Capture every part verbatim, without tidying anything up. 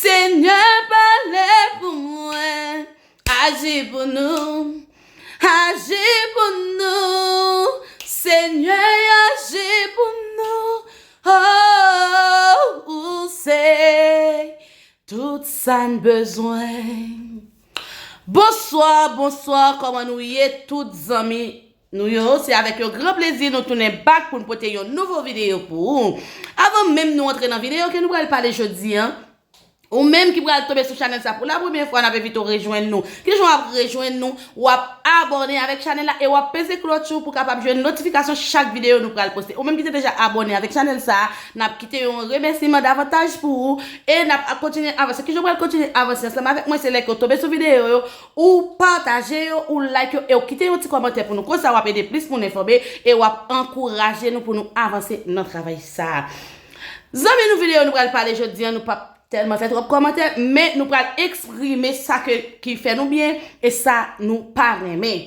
Senyè, pale pou mwen, aji pou nou, aji pou nou. Senyè, aji pou nou. Oh, ou se tout sa n bezwen. Bonswa, bonswa, kòman nou ye tout zanmi nou yo? Se avèk yon gran plezi nou tounen back pou n pote yon nouvo videyo pou ou. Avan menm nou antre nan videyo ke nou pral pale jodi a, ou menm ki pral tonbe sou chanèl sa pou la premyè fwa, n ap envite w rejwenn nou. Kijan w ap rejwenn nou? W ap abòne avèk chanèl la e w ap peze klòch ou pou kapab jwenn notifikasyon chak videyo nou pral poste. Ou menm ki te deja abòne avèk chanèl sa, n ap kite yon remèsiman davantaj pou ou e n ap kontinye avanse. Kijan w pral kontinye avanse ansanm avèk mwen? Se lè ke w tonbe sou videyo yo, ou pataje yo, ou like yo e w kite yon ti kòmantè pou nou. Konsa w ap ede plis moun enfòme e w ap ankouraje nou pou nou avanse nan travay sa. Zanmi nou, videyo nou pral pale jodi a, nou p ap tèlman fè twòp kòmantè, men nou pral eksprime sa ke, ki fè nou byen e sa nou pa renmen.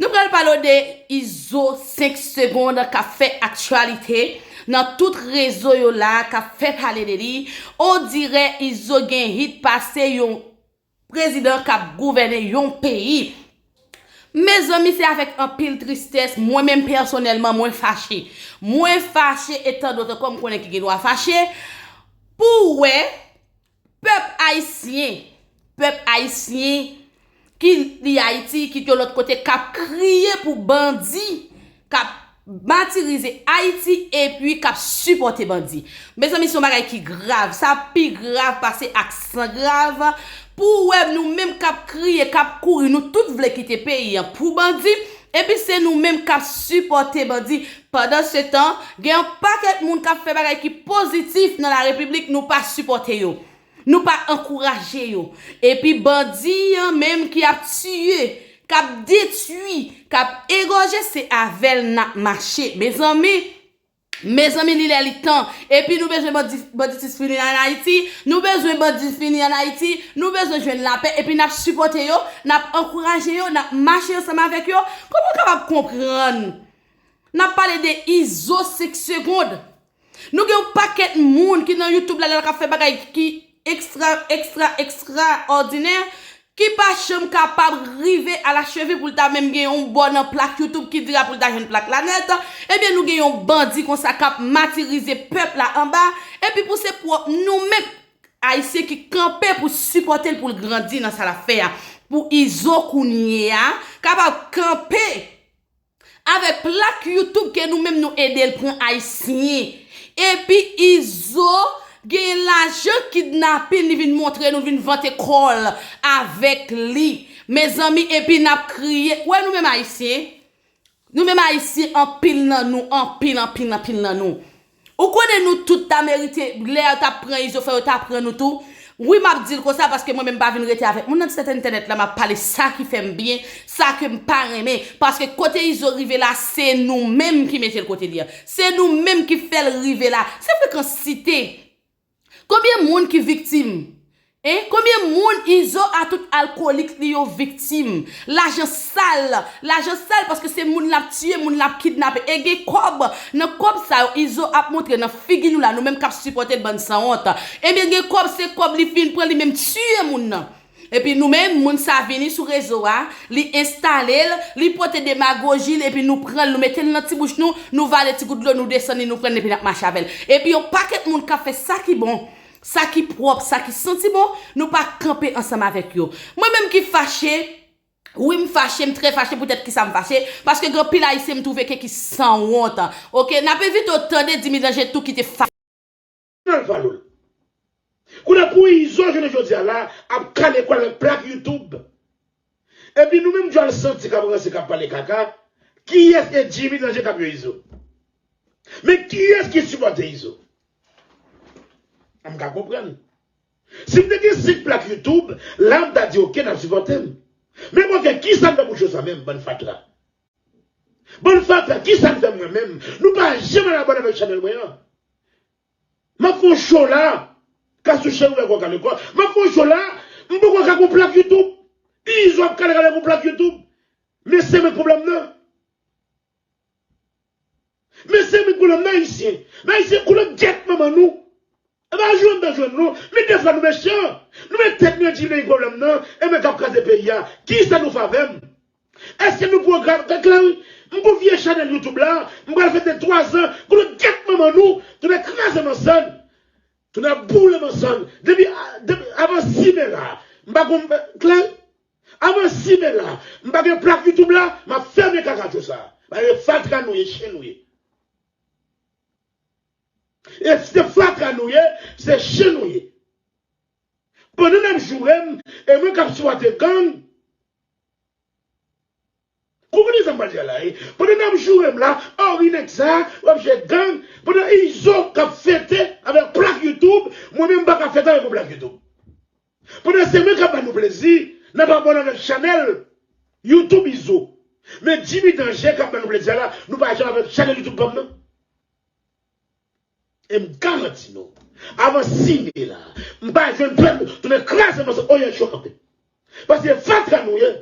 Nou pral pale de Izo senk segonn k ap fè aktyalite nan tout rezo yo la, k ap fè pale de li. On dirè Izo gen hit pase yon prezidan k ap gouvène yon peyi. Mezanmi, se avèk anpil tristès, mwen menm pèsonèlman, mwen fache. Mwen fache, e tan dòt ankò m konnen ki gen dwa fache, pou wè pèp ayisyen, pèp ayisyen ki li Ayiti, ki yon lòt kote, k ap kriye pou bandi, k ap matirize Ayiti epi k ap sipòte bandi. Mezanmi, se yon bagay ki grav. Sa pi grav pase ak san grav. Pou w wè nou menm k ap kriye, k ap kouri, nou tout vle kite peyi a pou bandi, epi se nou menm k ap sipòte bandi. Pandansetan, gen yon pakèt moun k ap fè bagay ki pozitif nan larepiblik, nou pa sipòte yo. Nou pa ankouraje yo. Epi bandi an menm ki ap tiye, k ap detwi, k ap egòje, se avè l n ap mache. Mezanmi, mezanmi, li lè li tan. Epi nou bezwen bandi, banditis fini an Ayiti. Nou bezwen bandi fini an Ayiti. Nou bezwen jwenn lapè. Epi n ap sipòte yo, n ap ankouraje yo, n ap mache ansanm avèk yo. Kòman w kapab konprann? N ap pale de Izo senk segonn. Nou gen yon pakèt moun ki nan YouTube la, la k ap fè bagay ki ekstra, ekstra, ekstraòdinè, ki pa janm kapab rive alachevi pou l ta menm gen yon bò nan plak YouTube ki dira pou l ta jwenn plak la nèt. Ebyen, nou gen yon bandi konsa k ap matirize pèp la anba, epi pou se pwòp nou menm Ayisyen ki kanpe pou sipòte l pou l grandi nan sa l ap fè a, pou Izo kounye a kapab kanpe avèk plak YouTube ke nou menm nou ede l pran ayisyen. Epi Izo gen lajan kidnapin, li vin montre nou, vin vante kò l avèk li. Mezanmi, epi n ap kriye. Wè nou menm ayisyen, nou menm ayisyen, anpil nan nou, anpil, anpil, anpil nan nou. Ou konnen nou tout ta merite, lè yo t ap pran Izo, fò yo ta pran nou tou. Wi, m ap di l konsa, paske mwen menm m pa vin rete avèk moun nan sèt entènèt la, m ap pale sa ki fè m byen, sa ke m pa renmen. Paske kote Izo rive la, se nou menm ki mete l kote li a. Se nou menm ki fè l rive la. Se frekansite. Konbyen moun ki viktim? Hein? Konbyen moun Izo a tout alkolik li yo viktim? Lajan sal, lajan sal paske se moun l ap tiye, moun l ap kidnape. E gen kòb, nan kòb sa yo, Izo ap montre nan figi nou la, nou menm k ap sipòte l bann sanwont. Ebyen gen kòb, se kòb li fin pran, li menm tiye moun nan. Epi nou menm, moun sa vini sou rezo a, li enstale l, li pote demagoji l, epi nou pran l, nou mete l nan ti bouch nou, nou vale ti gout dlo, nou desann li, nou pran l, epi n ap mache avè l. Epi yon pakèt moun k ap fè sa ki bon, sa ki pwòp, sa ki santi bon, nou pa kanpe ansanm avèk yo. Mwen menm ki fache, wi, m fache, m trè fache. Poutèt kisa m fache? Paske gen anpil ayisyen m twouve ke ki sanwont. Oke, n ap envite w tande Djimmy Danje tou ki te fache. Nan l vale w. Kounye a pou Izo jounen jodi a la ap kale kò l avèk plak YouTube. Epi nou menm djòl santi k ap ranse k ap pale kaka, kiyès e Djimmy Danje k ap yo Izo? Men kiyès ki sipòte Izo? An m ka konprann. Si m te gen senk plak YouTube, la m ta di oke n ap sipòte m. Men mwen fè kisa m fè pou cho sa menm, bann fatra? Bann fatra, kisa n fè mwen menm? Nou pa janm al abòne avèk chanèl mwen an. M ap fè yon cho la, ka sou chèn ouvè kò kale kò. M ap fè yon cho la, m poko ka gon plak YouTube. Izo ap kale kale gon plak YouTube. Men se mwen k pwoblèm nan. Men se mwen k pwoblèm nan, ayisyen. Men ayisyen koule gyèt manman nou. E pa jwe m ta jwenn nou. Men defwa nou mechan. Nou met tèt nou nan pwoblèm nan, e mwen k ap kraze peyi a. Kisa nou fè avè m? Èske nou pwogram, klè wi? M gon vye chanèl YouTube la, m pral fete twa zan, kote gèt manman nou, tounen kraze mansann, tounen boule mansann. Depi, depi avan sis me la, m pa gon, klè? Avan sis me la, m pa gen plak YouTube la, m ap fèmen kakacho sa. Paske fatra nou ye, chen nou ye. E se fatra nou ye, se chen nou ye. Pandan n ap joure m, e mwen k ap sipòte gang. Konprann sa m pral di a la, wi. Pandan n ap joure m la, o wi nèg sa, w ap jwe gang. Pandan Izo k ap fete avèk plak YouTube, mwen menm m pa ka fete avèk yon plak YouTube. Pandan se mwen k ap ba nou plezi, n ap abòne avèk chanèl YouTube Izo. Men Jimmy Danje k ap ba nou plezi a la, nou pa janm avèk chanèl YouTube pa m nan. E m garanti nou, avan sis me la, m pa jwenn pèp tounen kraze mansann, oye cho kanpe. Paske fatra nou ye.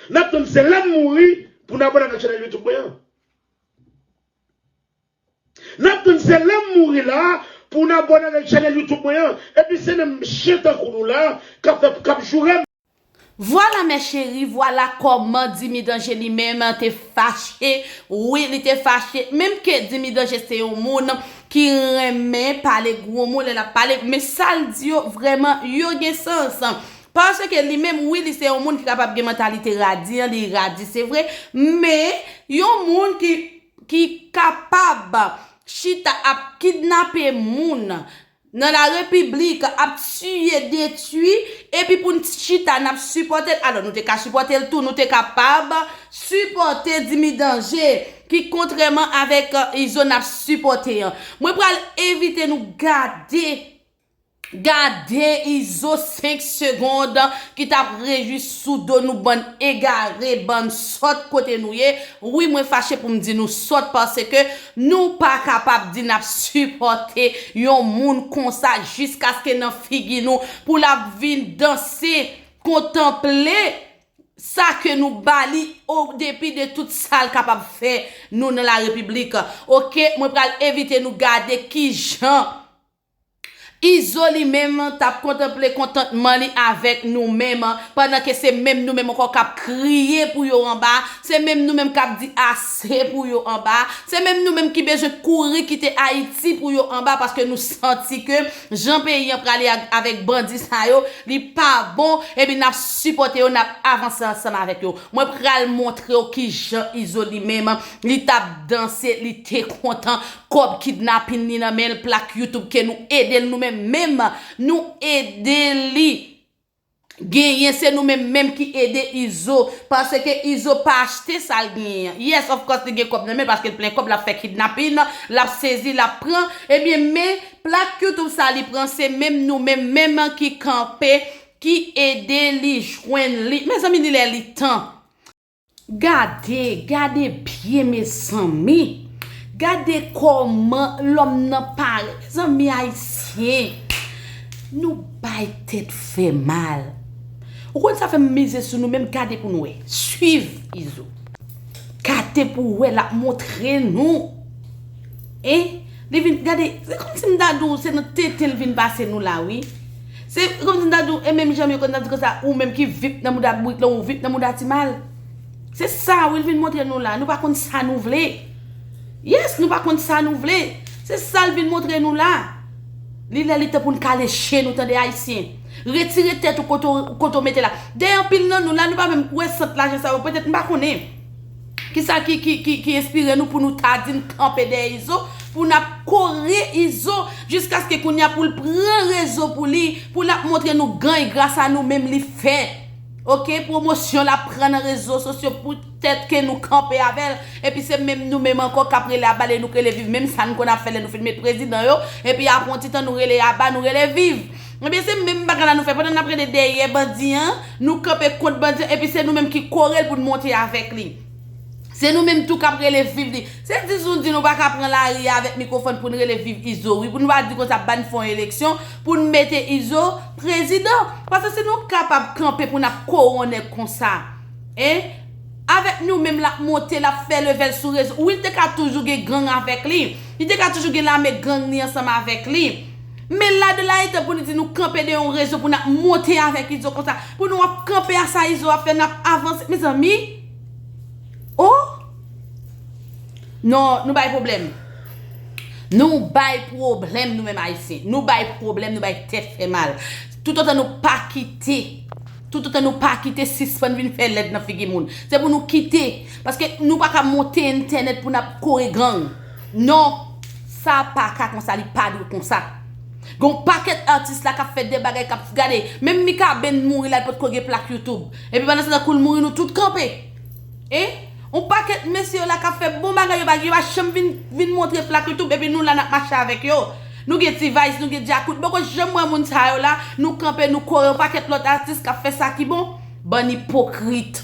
N ap tann se lè m mouri pou n abòne avèk chanèl YouTube mwen an. N ap tann se lè m mouri la pou n abòne avèk chanèl YouTube mwen an. Epi se menm chen tankou nou la k ap fè, k ap joure m. Vwala mè cheri, vwala kòman Jimmy Danje li menm te fache. Wi, li te fache. Menm ke Jimmy Danje se yon moun ki renmen pale gwo mo lè l ap pale, men sa l di yo vrèman yo gen sans. Paske li menm, wi, li se yon moun ki kapab gen mantalite radi an, li radi, se vre, men yon moun ki, ki kapab chita ap kidnape moun nan la repiblik, ap tiye, detwi, epi pou n chita n ap sipòte l. Alò, nou te ka sipòte l tou, nou te kapab sipòte Jimmy Danje, ki kontrèman avèk, euh, Izo n ap sipòte an. Mwen pral envite nou gade, gade Izo senk segonn ki t ap rejwi sou do nou, bann egare, bann sòt kote nou ye. Wi, mwen fache pou m di nou sòt paske nou pa kapab di n ap sipòte yon moun konsa jiskaske nan figi nou pou l ap vin danse, kontanple sa ke nou ba li o depi de tout sa l kapab fè nou nan la repiblik. Oke, mwen pral envite nou gade kijan Izo li menm t ap kontanple kontantman li avèk nou menm, pandan ke se menm nou menm ankò k ap kriye pou yo anba, se menm nou menm k ap di ase pou yo anba, se menm nou menm ki bezwen kouri kite Ayiti pou yo anba, paske nou santi ke jan peyi an prale ak, avèk bandi sa yo, li pa bon, epi n ap sipòte yo, n ap avanse ansanm avèk yo. Mwen pral montre w kijan Izo li menm, li t ap danse, li te kontan, kòb kidnapin li nan men l, plak YouTube ke nou ede l, nou menm menm, nou ede li genyen, se nou menm menm ki ede Izo, paske Izo pa achte sa l genyen an. Yes, of course, li gen kòb nan men l, paske l plen kòb, l ap fè kidnapin, l ap sezi, l ap pran. Ebyen, men plak YouTube sa li pran, se menm nou menm menm ki kanpe, ki ede li jwenn li. Mezanmi, li lè li tan. Gade, gade byen, mezanmi. Gade kòman lòm nan parèt. Mezanmi ayisyen, nou bay tèt fè mal. Ou konn sa fè m mize sou nou menm, gade pou nou wè. Swiv Izo. Gade pou wè l ap montre nou. Hein? Li vin, gade, se kòmsi m ta di w, se nan tete l vin pase nou la, wi. Se kòmsi m ta di w, e menm jan m yo konn ap di konsa, ou menm ki vip nan mouda bourik lan, ou vip nan mouda ti mal. Se sa, wi, l vin montre nou la. Nou pa konn sa nou vle. Yes, nou pa konn sa nou vle. Se sa l vin montre nou la. Li lè li tan pou n kale je nou, tande, ayisyen. Retire tèt ou kote w, kote w mete la. Dèyè anpil nan nou la, nou pa menm wè sant lajan sa yo. Petèt, m pa konnen. Kisa ki, ki, ki, ki enspire nou pou nou ta di n kanpe dèyè Izo, pou n ap kore Izo, jiskaske kounye a pou l pran rezo pou li, pou l ap montre nou gany gras a nou menm li fè. Oke, pwomosyon l ap pran nan rezo sosyo poutèt ke nou kanpe avè l. Epi se menm nou menm ankò k ap rele a bale, nou k rele viv. Menm sa n konn ap fè lè nou fin met prezidan yo. Epi apre yon ti tan nou rele aba, nou rele viv. Ebyen, se menm bagay la nou fè. Pandan n ap rele dèyè bandi an, nou kanpe kont bandi an, epi se nou menm ki kore l pou n monte avèk li. Se nou menm tou k ap rele viv li. Se di si nou di nou pa ka pran lari a avèk mikwofòn pou n rele viv Izo, wi, pou nou pa di konsa, ban n fè yon eleksyon, pou n mete Izo prezidan. Paske si nou kapab kanpe pou n ap kore yon nèg konsa, en, avèk nou menm l ap monte, l ap fè levèl sou rezo. Wi, li te ka toujou gen gang avèk li. Li te ka toujou gen lame gang li ansanm avèk li. Men la de la etan pou nou di nou kanpe de yon rezo pou n ap monte avèk Izo konsa. Pou nou ap kanpe a sa Izo ap fè, n ap avanse. Mezanmi. Oh! Non, nou bay pwoblèm. Nou bay pwoblèm nou menm Ayisyen. Nou bay pwoblèm, nou bay tèt fè mal. Toutotan nou pa kite, toutotan nou pa kite sispann vin fè lèd nan figi moun. Se pou nou kite. Paske nou pa ka monte entènèt pou n ap kore gang. Non, sa pa ka konsa, li pa dwe konsa. Gon pakèt atis la k ap fè de bagay k ap gade. Menm Mikaben mouri la, li potko gen plak YouTube. Epi pandan se tan kou l mouri, nou tout kanpe. E? On pakèt mesye yo la k ap fè bon bagay, yo pa, yo pa janm vin, vin montre plak YouTube, epi nou la n ap mache avèk yo. Nou gen T-Vice, nou gen Djakout. Poko janm wè moun sa yo la, nou kanpe, nou kore on pakèt lòt atis k ap fè sa ki bon. Bann ipokrit.